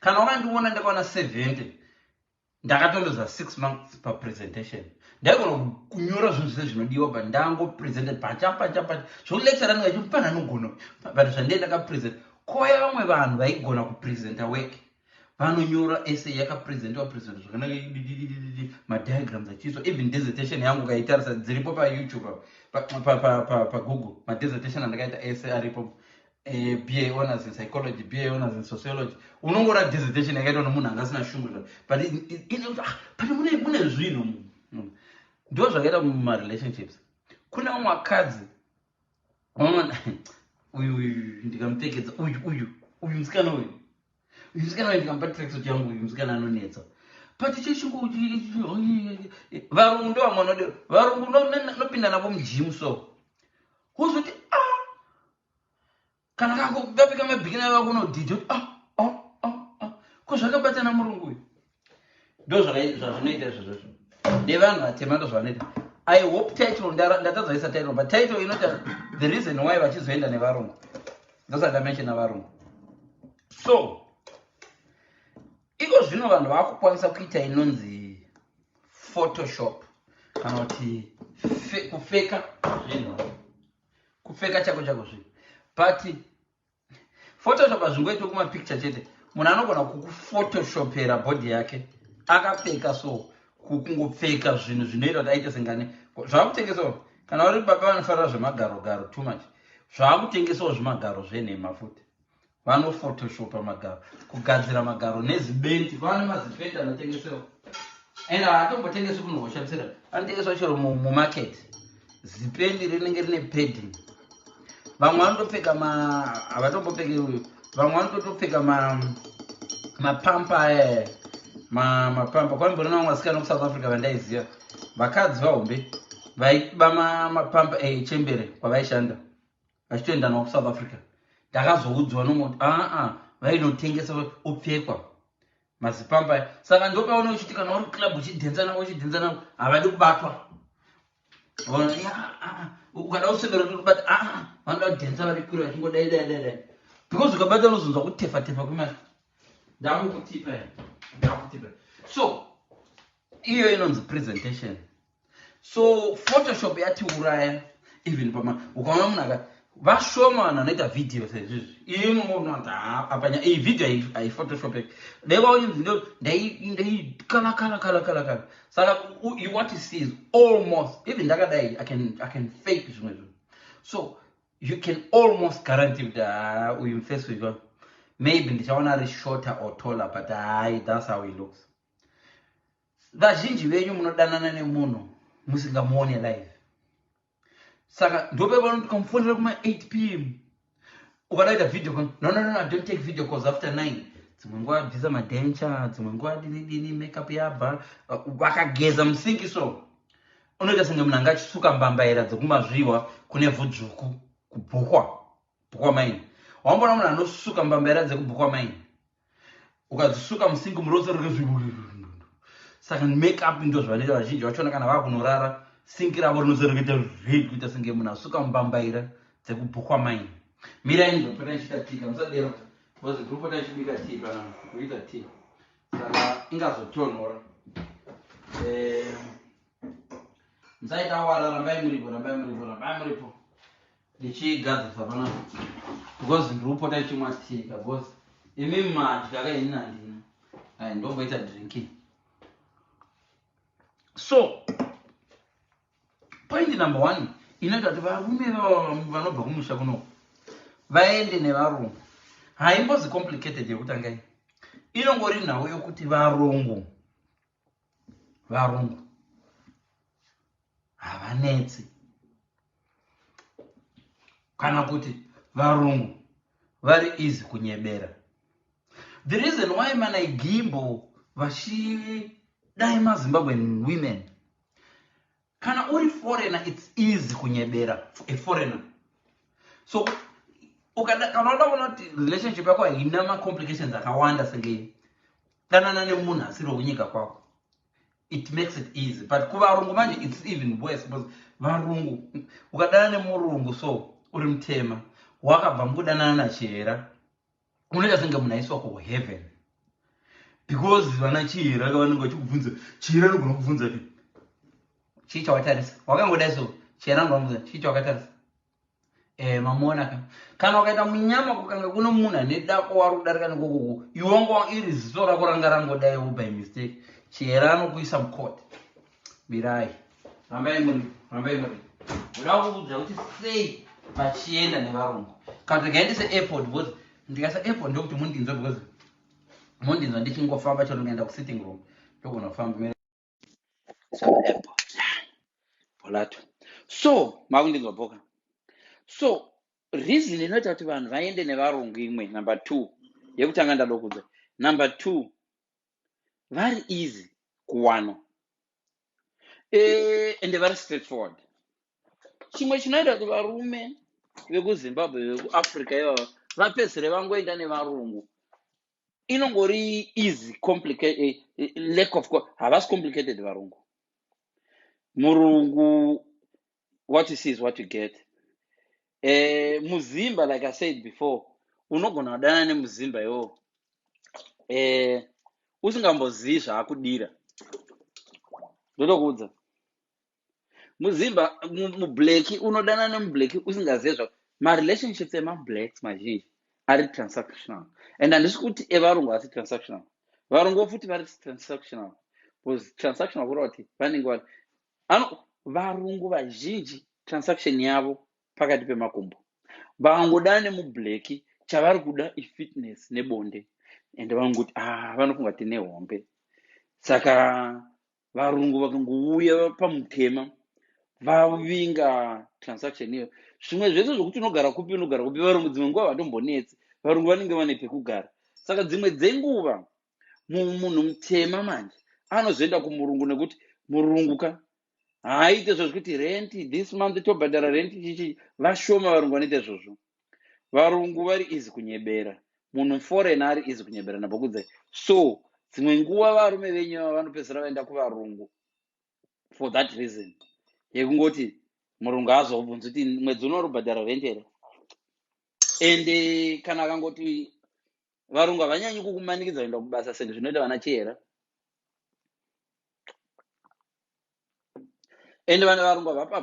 Kana wakandiona ndakaona 70, ndakatoloza 6 months papresentation. Ndaigona kunyora zvinhu zvese zvinodiwa, but ndangopresenta pacha pacha pacha zvokulectura ndingachi pana anogona, but zvandee ndakapresenta koya vamwe vanhu vaigona kupresenta work, vanonyora essay yakapresentwa present zvakanaka, madiagrams achiiswa. Even dissertation yangu ukaitarisa, dziripo paYouTube, paGoogle, madissertation andakaita ese aripo. BA honors in psychology, BA honors in sociology. Unongora dissertation yakaitwa nomunhu anga asina shungu, but ah, but mune zvinhu. Ndo zvakaita mumarelationships. Kune vamwe vakadzi, uyu uyu ndikamupfekedza, uyu uyu uyu musikana uyu, uyu musikana uyu ndikamupa tracksuit yangu, uyu musikana anonetsa, but chechungu. Varungu ndo vamwe vanode varungu, nopinda navo mugym, so wozoti, ah, kana kakapfeka mabhikini avo kunodhija kuti, ah, ah, ah, ah, ko zvakabatana murungu uyu. Ndo zvazvinoita izvozvozvo nevanhu vatema, ndo zvavanoita. I hope title ndatadzaisa title, but title inota the reason why vachizoenda nevarungu. Ndosaka ndamentiona varungu. So iko zvino vanhu vaakukwanisa kuita inonzi Photoshop, kana kuti kufeka zvinhu, kupfeka chako chako zvinhu. But Photoshop hazvingoitwi kumapicture chete. Munhu anogona kukufotoshopera body yake akapfeka, so kungopfeka zvinhu zvinoita kuti aite sengane zvaakutengesawo. Kana uri baba vanofarira zvemagaro garo too much, zvaakutengesawo zvimagaro zvenhema futi. Vanofotoshopa magaro, kugadzira magaro nezibenti. Vane mazibenti anotengesewa, and haatombotengesi kunhu hoshandisira, anotengeswa chero mumarket. Zipendi rinenge rine padding. Vamwe vanotopfeka havatombopfeki, vamwe vanototopfeka mapampa aya, mapampa. Kwaimbori vamwe vasikana kuSouth Africa vandaiziva, vakadzi vahombe, vaiba mapampa echembere kwavaishanda vachitoenda navo kuSouth Africa. Ndakazoudzwa nomwe kuti aa, vainotengesa opfekwa mazipampa aya. Saka ndopaona uchiti kana uri club uchidhenza navo, uchidhenza navo, havadi kubatwa. Ukada kuswedera kubata, aa, vanoda kudhenza vari kure, vachingodai dai dai dai, because ukabata unozonzwa kutefa tefa kwemari. Ndakukutipa, ndakutipa. So iyo inonzi presentation. So Photoshop yatiuraya. Even pama ukaona munhu aka vashoma vanhu vanoita vhidhiyo sezvizvi, imunoti apanya iyi vhidhiyo haifotoshopeki, dai wainzi ndai kala kala kala kala kala. Saka you what you see is almost, even ndakadai, I can fake zvimwe zvinhu. So you can almost guarantee kuti ha, uyu mufesi uyu maybe ndichaona ari shorter or taller, but hai, that's how he looks. Vazhinji venyu munodanana nemunhu musingamuone live, saka ndope vanotokamufonera kuma 8 p.m. Ukadaita video call, No, no, no, I don't take video calls after 9." Dzimwe nguva bvisa madenture, dzimwe nguva dini dini, makeup yabva, vakageza musinki, so unoita senge munhu anga achisuka mbambaira dzekumazviwa kune vhudzvuku kubhukwa bhukwa maini. Wambona munhu anosuka mbambaira dzekubhukwa maini? Ukadzisuka musinki murose. Saka makeup ndo zvavanoita vazhinji vachona. Kana vakunorara, sinki ravo rinozoreketa red, kuita senge munhu asuka mbambaira dzekubhukwa maini. Mirai, ndopota ndichiita tea, musadero, because ndinopota ndichibika tea pana kuita tea, saka ingazotonhora. Musaita wara, rambai muripo, rambai muripo, rambai muripo, ndichigadzirisa panapa because ndiri kupota ndichimwa tea, because imi madya kaini handina. Ai, ndomboita drinking. So point number one inoita kuti varume vanobva kumusha kunoku vaende nevarungu haimbozi complicated. Yekutanga iyi inongori nhau yokuti varungu havanetsi, kana kuti varungu vari easy kunyebera. The reason why manaigimbo vachidai maZimbabwean women, kana uri foreigner, it's easy kunyebera a foreigner. So kana uda kuona kuti relationship yako haina macomplications akawanda, senge danana nemunhu asiri wekunyika kwako, it makes it easy. But kuvarungu manje it's even worse, because varungu, ukadana nemurungu, so uri mutema wakabva mukudanana nachihera, unoita senge munhu aiswa kuheaven. Because vana Chihera vanenge vachikubvunza, Chihera anogona kubvunza ti, "Chii chawatarisa?" Wakangodai so, Chihera anogona kubvunza, "Chii chawakatarisa?" Mamuona ka, kana ukaita munyama, kukanga kuno munhu ane dako wari kudarika nekokoko, iwongo iri ziso rako ranga rangodaiwo by mistake, Chihera anokuisa mucourt. Mirai, rambai muri, rambai muri. Uda kuudza kuti sei vachienda nevarungu. Kana kuti ngaendese airport, because ndikaisa airport ndokuti mundinzwa, because mundinzwa ndichingofamba chero ndikaenda kusitting room, ndogona kufamba airport polato. So makundinzwa boka. So reason inoita kuti vanhu vaende nevarungu imwe, number two, yekutanga ndadokudza, number two, vari easy kuwana ende vari straightforward. Chimwe chinoita kuti varume vekuZimbabwe, vekuAfrica ivava, vapedzisire vangoenda nevarungu, inongori easy, lack of, havasi complicated varungu. Murungu, what you see is what you get. Muzimba, like I said before, unogona kudana nemuzimba iwowo usingambozivi zvaakudira. Ndotokuudza, muzimba, mublack, unodana nemublack usingazivi zva marelationships emablacks mazhinji ari transactional. And handisi kuti evarungu asi transactional, varungu futi vari transactional, because transactional kureva kuti vanenge vari ano, varungu vazhinji transaction yavo pakati pemakumbo. Vangodana nemublack, chavari kuda ifitness nebonde, ende vanongoti, ah, vanofunga tine hombe. Saka varungu vakangouya pamutema, vavinga transaction iyo. Zvimwe zvese zvokuti unogara kupi, unogara kupi, varungu dzimwe nguva vatombonetsi. Varungu vanenge vane pekugara. Saka dzimwe dzenguva munhu mutema manje anozoenda kumurungu, nekuti murungu ka haaite zvozvekuti rent this month tobhadhara rent chichi. Vashoma varungu vanoita izvozvo. Varungu vari easy kunyebera. Munhu foreign ari easy kunyebera, ndambokuudzai. So dzimwe nguva varume venyu ava vanopedzisira vaenda kuvarungu for that reason, yekungoti murungu haazobvunzi kuti mwedzi uno urikubhadhara rent here. Ende kana akangoti, varungu havanyanyi kukumanikidza kuenda kubasa senge zvinoita vana Chihera. Ende vanhu varungu havapa